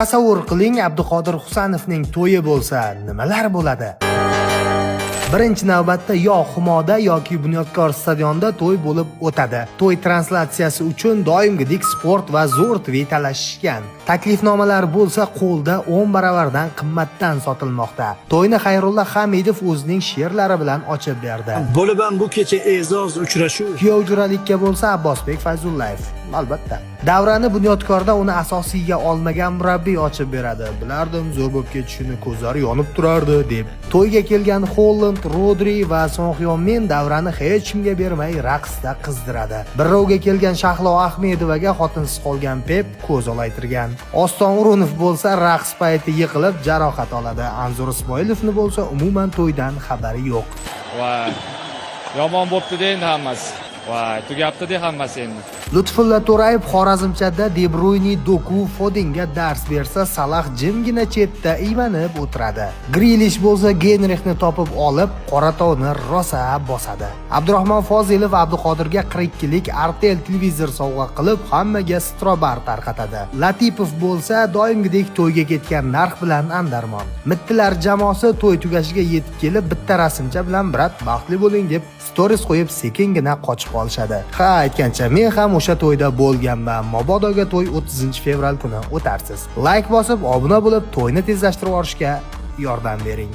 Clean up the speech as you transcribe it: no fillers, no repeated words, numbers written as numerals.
Tasavvur qiling, Abduqodir Husanovning to'yi bo'lsa, nimalar bo'ladi? Birinchi navbatda yo Humoda yoki Bunyodkor stadionda to'y bo'lib o'tadi. To'y translyatsiyasi uchun doimgidek Sport va Zo'r TV talashishgan. Taklifnomalar bo'lsa qo'lda 10 baravardan qimmatdan sotilmoqda. To'yni Xayrulla Hamidov o'zining she'rlari bilan ochib berdi. Bo'lib ham bu kecha e'zoz uchrashuv. Kuyov jo'ralikka bo'lsa Abbosbek Fayzullayev, albatta. Davrani Bunyodkorda uni asosiyga olmagan murabbiy ochib beradi. "Bilardim zo'r bo'lib ketishini, ko'zlari yonib turardi", deb. To'yga kelgan Holland, Rodri va Son Hyon Min davrani hech kimga bermay raqsda qizdiradi. Birrovga kelgan Shahlo Ahmedovaga xotinsiz qolgan Pep ko'z olaytirgan. Oston O'runov bo'lsa raqs payti yiqilib jarohat oladi. Anzur Ismoilovni bo'lsa umuman to'ydan xabari yo'q. Voy, yomon bo'pti-da endi hammasi. Voy, tugabdi-da hammasi endi. Lutfulla To'rayev Xorazmchada De Bruyne, Doku, Fodenga dars bersa, Salah jimgina chetda iymanib o'tiradi. Grilish bo'lsa Genrixni topib olib, Qoratovni rosa bosadi. Abdurahmon Fozilov Abduqodirga 42 lik Artel televizor sovg'a qilib, hammaga strobar tarqatadi. Latipov bo'lsa doimgidek to'yga ketgan narx bilan andarmon. Mittilar jamoasi to'y tugashiga yetib kelib, bitta rasmcha bilan "Брат, baxtli bo'ling" deb stories qo'yib, sekingina qochib qolishadi. Ha, aytgancha, men ham o'sha to'yda bo'lganman. Mabodoga to'y 30-fevral kuni o'tarsiz. Like bosib, obuna bo'lib, to'yni tezlashtirib yuborishga yordam bering.